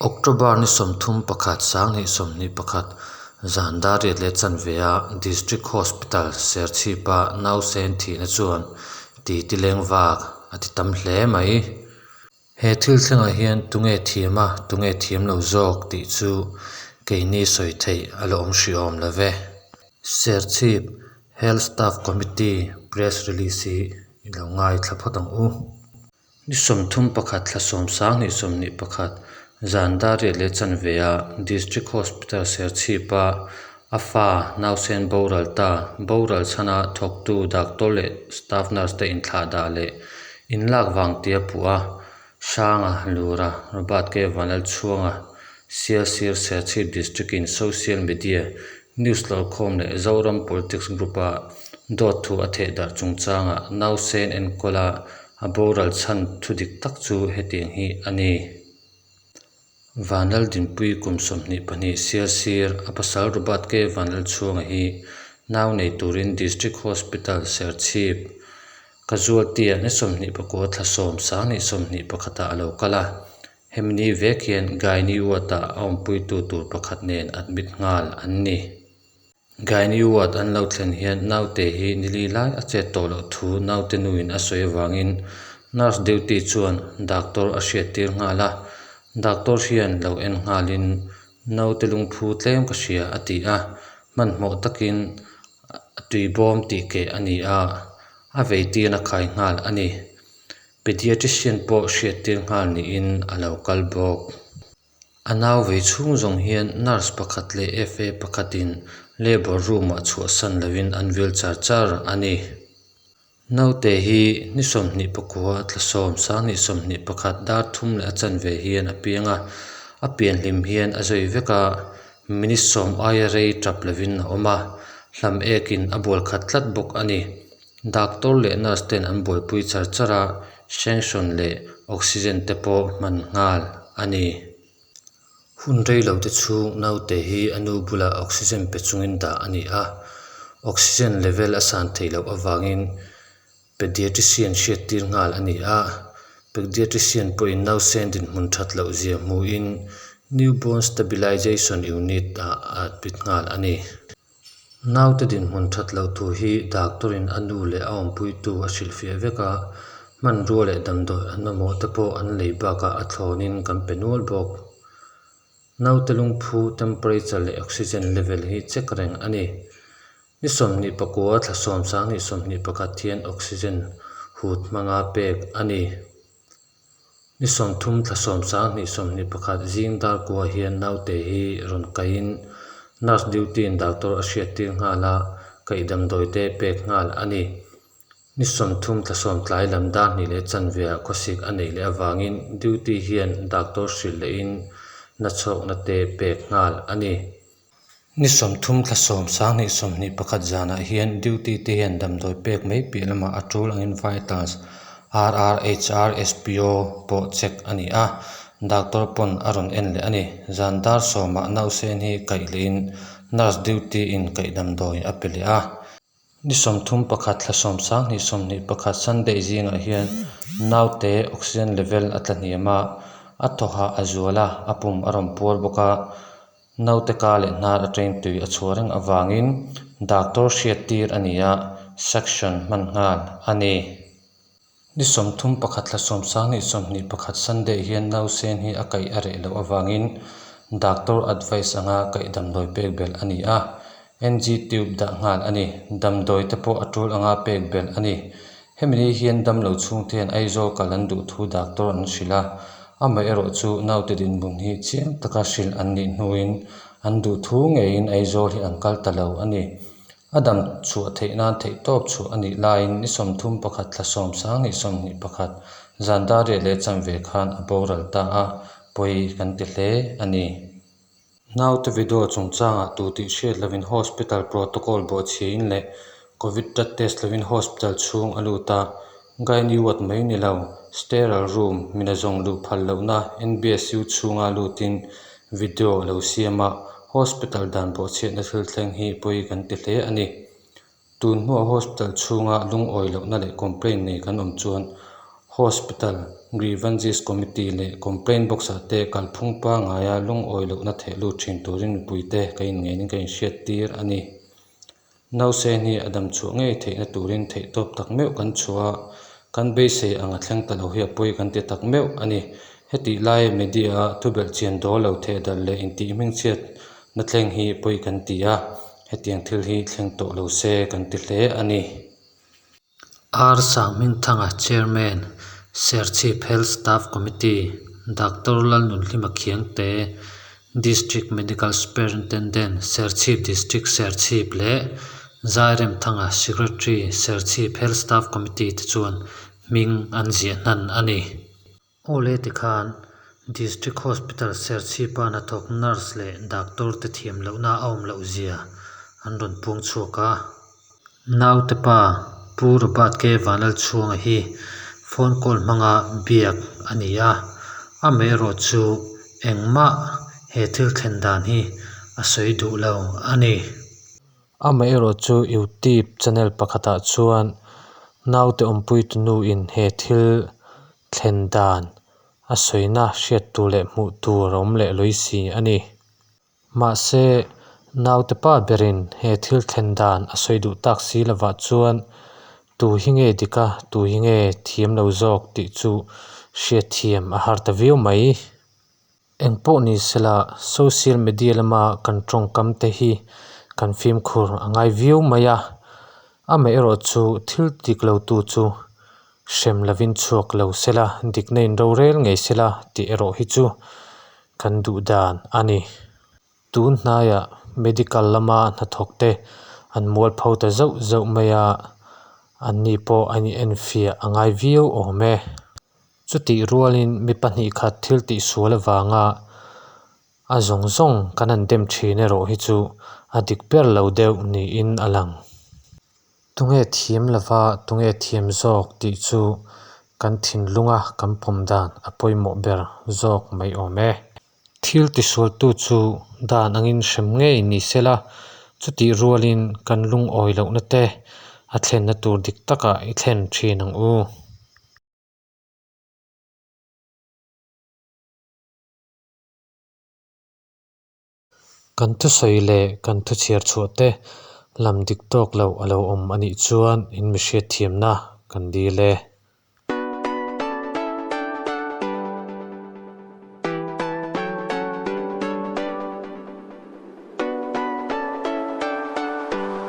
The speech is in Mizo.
October ni 31 2021 zan dar riat leh chanve ah District Hospital Serchhip a nausen thihna chuan titi leng vak a ti tam hle mai. He thil thlengah hian tunge thiam a tunge thiam lo zawk tih chu keini sawi theih a la awm hrih awm lo ve. Serchhip Health Staff Committee Press Release hi i lo ngaithla phawt ang u. Ni 31 thla sawm 2021 zan dar riat leh chanve ah District Hospital Serchhip a a fa nausen boral ta boral chhana thawktu doctor leh staff nurse te inthlahdah leh inlak vang tia puh a Hranga Lura Robert K Vanlalchhuanga Sialsir Serchhip District in social media news lawrkhawm leh Zoram Politics Group a dawt thu a thehdarh chungchangah nausen enkawla A boral chhan thu dik tak chu hetiang hi a ni. Vanlaldinpui kum 22 Sialsir, a pasal Robert K. Vanlalchhuanga hi nau nei turin District Hospital Serchhip, Casualty-ah ni 29 thla sawm 2021 ah a lo kal a. Hemi ni vek hian Gynae Ward-ah a awmpuitu tur pakhat nen admit nghal an ni. Gynae ward an lo thlen hian naute hi nili lai a chet tawh loh thu naute nuin a sawi avangin nurse duty chuan doctor a hriattir nghal a, doctor hian lo en nghalin naute lungphu tlem ka hria a ti a, hmanhmawh takin a tuibawm tih keh a ni a, a veitirna khai nghal a ni. Pediatrician pawh hriattir nghal niin a lo kal bawk. A nau vei chhung zawng hian nurse pakhat leh FA pakhatin labour room-ah chhuahsan lovin an vil char char a ni. Naute hi ni 29 thla sawm 2021 dar thum leh a chanve hian a piang a, a pianhlim hian a zawi vek a, minute sawm aia rei tap lovin a awm a, hlam ekin a bual khat tlat bawk a ni. Doctor leh nurse ten an buaipui char char a, sanction leh oxygen te pawh hman nghal a ni. Hun rei lo te chhung naute hi a nu bulah oxygen pe chungin dah a ni a, oxygen level a san theih loh avangin pediatrician hriattir nghal a ni a, pediatrician pawhin nausen dinhmun that loh zia hmuhin newborn stabilization unit ah a admit nghal a ni. Naute dinhmun that loh thu hi doctor-in a nu leh a awmpuitu a hrilhfiah vek a, hmanrua leh damdawi an mamawh te pawh an lei bakah a thlawnin kan pe nual bawk. Naute lungphu, temperature leh oxygen level hi check reng a ni. Ni 29 thla sawm 2021 hian oxygen hut hmanga pek a ni. Ni 30 thla sawm 2021 zing dar kua hian naute hi rawn kaihin nurse duty-in doctor a hriattir nghal a, kaih damdawi te pek nghal a ni. Ni 30 thla sawm tlai lam dar hnih leh chanveah khawsik a neih leh avangin duty hian doctor hrilh lehin nachhawkna te pek nghal a ni. Ni 30 thla sawm 2021 zanah hian duty te hian damdawi pek mai piah lamah a tul angin vitals, RR, HR, SPO pawh check a ni a, doctor pawn a rawn en leh a ni. Zan dar sawmah nausen hi kaih lehin nurse duty in kaih damdawi a pe leh a. Ni 31 thla sawm 2021 Sunday zingah hian naute oxygen level a tla hniam a, a thawhah a zual a, a pum a rawn puar bawk a, naute ka leh hnar atangin tui a chhuah reng avangin doctor hriattir a ni a, suction hman nghal a ni. Ni 31 thla sawm 2021 Sunday hian nausen hi a kaih a reh loh avangin doctor advice anga kaih damdawi pek belh a ni a, NG tube dah nghal a ni. Damdawi te pawh a tul anga pek belh a ni. Hemi ni hian damlo chhungte hian Aizawl kal an duh thu doctor an hrilh a, amaherawh chu naute dinhmun hi chiang taka hrilh an nih hnuin an duh thu ngeiin Aizawl hi an kal ta lo a ni. A dam chhuah theih nan theihtawp chhuah a nih laiin ni 31 thla sawm 2021 zan dar riat leh chanve khan a boral ta a, pawi kan ti hle a ni. Naute video chungchangah tu tih hriat lovin hospital protocol bawhchhiain leh Covid drug test lovin hospital chhung a lut a, Gynae ward mai ni lo, sterile room mina zawng luh phal lohna NBSU chhunga lutin video a lo siam a, hospital dan bawhchhiatna thil thleng hi pawi kan ti hle a ni. Tun hnuah hospital chhunga lungawi lohna leh complaint nei kan awm chuan Hospital Grievances Committee leh Complaint Box-ah te kalphung pangaia lungawi lohna theh lut thin turin mipuite ka inngenin ka inhriattir a ni. Nausen hi a dam chhuah ngei theihna turin theihtawp tak meuh kan chhuah a, kan beisei ang a thleng ta lo hi a pawi kan ti tak meuh a ni. Hetih lai media-a thubelh chian dawl lo thehdarh leh intih hmingchhiatna thleng hi pawi kan ti a, hetiang thil hi thleng tawh lo se kan ti hle a ni. R Sanghmingthanga Chairman, Serchhip Health Staff Committee, Doctor Lalnunhlima Khiangte, District Medical Superintendent, Serchhip District Serchhip leh Zairemthanga Secretary, Serchhip Health Staff Committee te chuan hming an ziah hnan a ni. Awle tikhan District Hospital Serchhipa hnathawk nurse leh doctor te thiam lohna a awm loh zia an rawn puang chhuak a. Naute pa Pu Robert K Vanlalchhuanga hi phone call hmanga biak a ni a, amaherawh chu engmah he thil thlen dan hi a sawi duh lo a ni. Amaherawh chu Youtube channel pakhatah chuan naute awmpuitu nuin he thil thlen dan a sawina hriat tur leh hmuh tur a awm leh lawi si a ni. Mahse, naute pa berin he thil thlen dan a sawi duh tak si lovah chuan tu hi nge dik a, tu hi nge thiam lo zawk tih chu hriatthiam a har ta viau mai. Engpawh ni sela, social media lama kan tawngkam te hi kan fimkhur a ngai viau mai a, amaherawh chu thil dik lo tu chu hrem lovin chhuak lo sela, dikna in rorel ngei sela tih erawh hi chu kan duh dan a ni. Tun hnaiah medical lama hnathawk te an mualpho ta zauh zauh mai a, anni pawh an inenfiah a ngai viau awm e. Chutih rualin mi pahnih khat thil tihsual avanga a zawng zawng kan han dem thin erawh hi chu a dik ber lo deuh niin a lang. Tunge thiam lova tunge thiam zawk tih chu kan thinlunga kan pawm dan a pawimawh ber zawk mai awm e. Thil tisualtu chu dan angin hrem ngei ni sela, chutih rualin kan lungawi lohna te a thlenna tur dik takah i thlen thin ang u. Kan thusawi leh kan thuchhiar chhuah te lam dik tawk loh a lo awm a nih chuan in mihriat thiamna kan dil e.